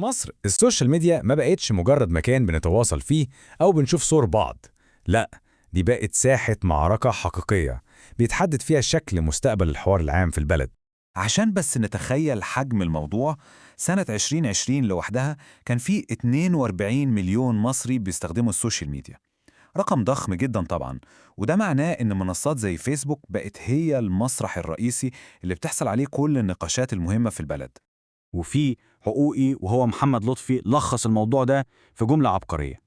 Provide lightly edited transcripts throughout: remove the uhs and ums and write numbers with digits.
مصر السوشيال ميديا ما بقتش مجرد مكان بنتواصل فيه أو بنشوف صور بعض، لا، دي بقت ساحة معركة حقيقية بيتحدد فيها شكل مستقبل الحوار العام في البلد. عشان بس نتخيل حجم الموضوع، سنة 2020 لوحدها كان في 42 مليون مصري بيستخدموا السوشيال ميديا. رقم ضخم جدا طبعا، وده معناه إن منصات زي فيسبوك بقت هي المسرح الرئيسي اللي بتحصل عليه كل النقاشات المهمة في البلد. وفي حقوقي وهو محمد لطفي لخص الموضوع ده في جملة عبقرية.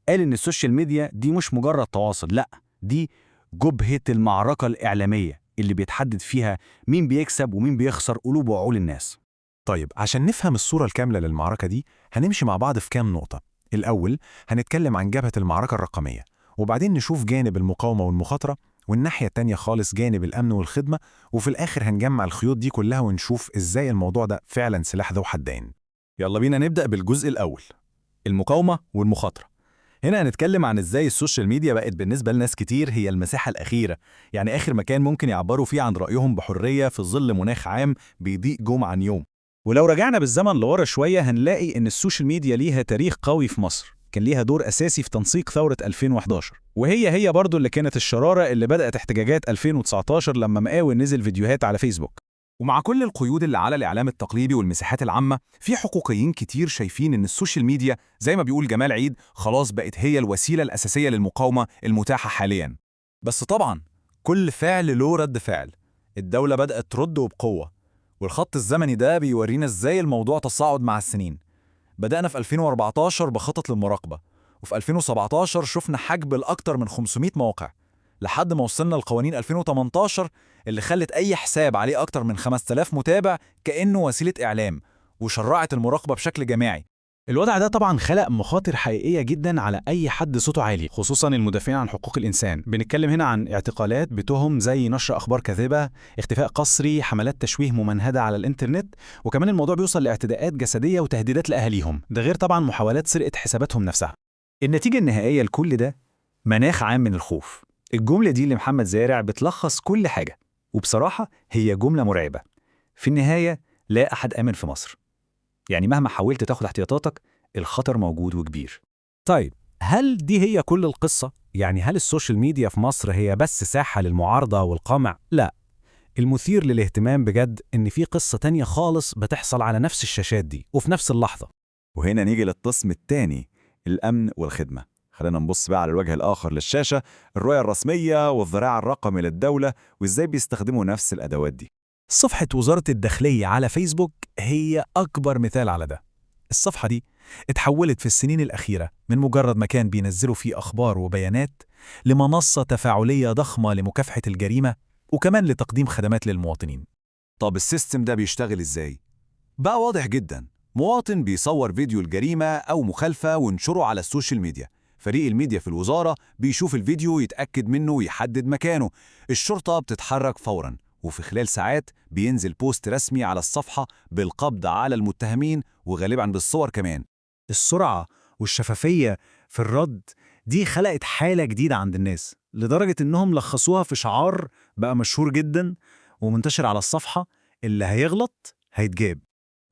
قال إن السوشيال ميديا دي مش مجرد تواصل، لأ، دي جبهة المعركة الإعلامية اللي بيتحدد فيها مين بيكسب ومين بيخسر قلوب وعقول الناس. طيب، عشان نفهم الصورة الكاملة للمعركة دي هنمشي مع بعض في كام نقطة. الأول هنتكلم عن جبهة المعركة الرقمية، وبعدين نشوف جانب المقاومة والمخاطرة، والناحية التانية خالص جانب الأمن والخدمة، وفي الآخر هنجمع الخيوط دي كلها ونشوف إزاي الموضوع ده فعلا سلاح ذو حدين. يلا بينا نبدأ بالجزء الأول، المقاومة والمخاطرة. هنا هنتكلم عن ازاي السوشيال ميديا بقت بالنسبة لناس كتير هي المساحة الأخيرة، يعني آخر مكان ممكن يعبروا فيه عن رأيهم بحرية في ظل مناخ عام بيضيق يوم عن يوم. ولو رجعنا بالزمن لورا شوية هنلاقي إن السوشيال ميديا ليها تاريخ قوي في مصر، كان ليها دور أساسي في تنسيق ثورة 2011، وهي هي برضو اللي كانت الشرارة اللي بدأت احتجاجات 2019 لما مقاول نزل فيديوهات على فيسبوك. ومع كل القيود اللي على الإعلام التقليدي والمساحات العامة، في حقوقيين كتير شايفين إن السوشيال ميديا زي ما بيقول جمال عيد خلاص بقت هي الوسيلة الأساسية للمقاومة المتاحة حالياً. بس طبعا كل فعل له رد فعل، الدولة بدأت ترد وبقوة، والخط الزمني ده بيورينا ازاي الموضوع تصاعد مع السنين. بدأنا في 2014 بخطط للمراقبة، وفي 2017 شفنا حجب لأكتر من 500 موقع، لحد ما وصلنا لقوانين 2018 اللي خلت أي حساب عليه أكتر من 5000 متابع كأنه وسيلة إعلام، وشرعت المراقبة بشكل جماعي. الوضع ده طبعا خلق مخاطر حقيقية جدا على أي حد صوته عالي، خصوصا المدافعين عن حقوق الإنسان. بنتكلم هنا عن اعتقالات بتهم زي نشر أخبار كاذبة، اختفاء قسري، حملات تشويه ممنهجة على الإنترنت، وكمان الموضوع بيوصل لاعتداءات جسدية وتهديدات لأهاليهم، ده غير طبعا محاولات سرقة حساباتهم نفسها. النتيجة النهائية لكل ده مناخ عام من الخوف. الجملة دي لمحمد زارع بتلخص كل حاجة، وبصراحة هي جملة مرعبة. في النهاية لا أحد آمن في مصر. يعني مهما حاولت تاخد احتياطاتك الخطر موجود وكبير. طيب، هل دي هي كل القصة؟ يعني هل السوشيال ميديا في مصر هي بس ساحة للمعارضة والقمع؟ لا، المثير للاهتمام بجد إن في قصة تانية خالص بتحصل على نفس الشاشات دي وفي نفس اللحظة. وهنا نيجي للقسم الثاني، الأمن والخدمة. خلينا نبص بقى على الوجه الآخر للشاشة، الرؤية الرسمية والذراع الرقمي للدولة وإزاي بيستخدموا نفس الأدوات دي. صفحة وزارة الداخلية على فيسبوك هي أكبر مثال على ده. الصفحة دي اتحولت في السنين الأخيرة من مجرد مكان بينزلوا فيه أخبار وبيانات لمنصة تفاعلية ضخمة لمكافحة الجريمة وكمان لتقديم خدمات للمواطنين. طب ال system ده بيشتغل إزاي؟ بقى واضح جدا، مواطن بيصور فيديو الجريمة أو مخالفة وينشره على السوشيال ميديا، فريق الميديا في الوزارة بيشوف الفيديو يتأكد منه ويحدد مكانه، الشرطة بتتحرك فوراً، وفي خلال ساعات بينزل post رسمي على الصفحة بالقبض على المتهمين وغالباً بالصور كمان. السرعة والشفافية في الرد دي خلقت حالة جديدة عند الناس، لدرجة إنهم لخصوها في شعار بقى مشهور جدا ومنتشر على الصفحة: اللي هيغلط هيتجاب.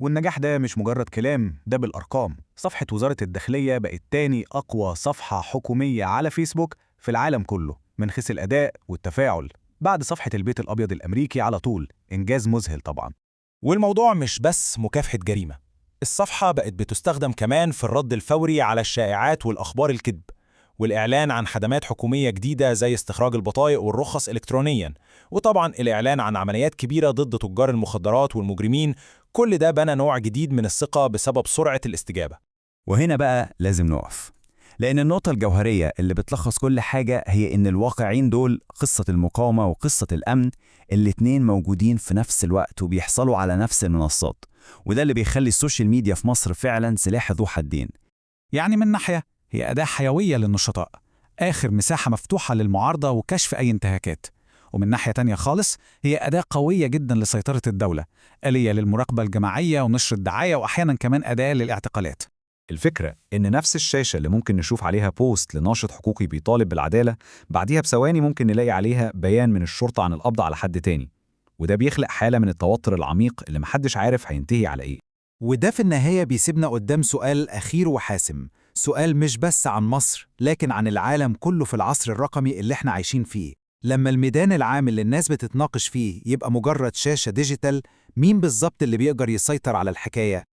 والنجاح ده مش مجرد كلام، ده بالأرقام. صفحة وزارة الداخلية بقت تاني أقوى صفحة حكومية على فيسبوك في العالم كله من حيث الأداء والتفاعل، بعد صفحة البيت الأبيض الأمريكي على طول. إنجاز مذهل طبعا. والموضوع مش بس مكافحة جريمة، الصفحة بقت بتستخدم كمان في الرد الفوري على الشائعات والأخبار الكذب، والإعلان عن خدمات حكومية جديدة زي استخراج البطايق والرخص إلكترونيا، وطبعا الإعلان عن عمليات كبيرة ضد تجار المخدرات والمجرمين. كل ده بنى نوع جديد من الثقة بسبب سرعة الاستجابة. وهنا بقى لازم نقف، لأن النقطة الجوهرية اللي بتلخص كل حاجة هي إن الواقعين دول، قصة المقاومة وقصة الأمن، الاتنين موجودين في نفس الوقت وبيحصلوا على نفس المنصات، وده اللي بيخلي السوشيال ميديا في مصر فعلا سلاح ذو حدين. يعني من ناحية هي أداة حيوية للنشطاء، آخر مساحة مفتوحة للمعارضة وكشف أي انتهاكات، ومن ناحية تانية خالص هي أداة قوية جدا لسيطرة الدولة، آلية للمراقبة الجماعية ونشر الدعاية، وأحيانا كمان أداة للاعتقالات. الفكرة إن نفس الشاشة اللي ممكن نشوف عليها post لناشط حقوقي بيطالب بالعدالة، بعديها بثواني ممكن نلاقي عليها بيان من الشرطة عن القبض على حد تاني، وده بيخلق حالة من التوتر العميق اللي محدش عارف هينتهي على إيه. وده في النهاية بيسيبنا قدام سؤال أخير وحاسم، سؤال مش بس عن مصر، لكن عن العالم كله في العصر الرقمي اللي احنا عايشين فيه. لما الميدان العام اللي الناس بتتناقش فيه يبقى مجرد شاشة digital، مين بالظبط اللي بيقدر يسيطر على الحكاية؟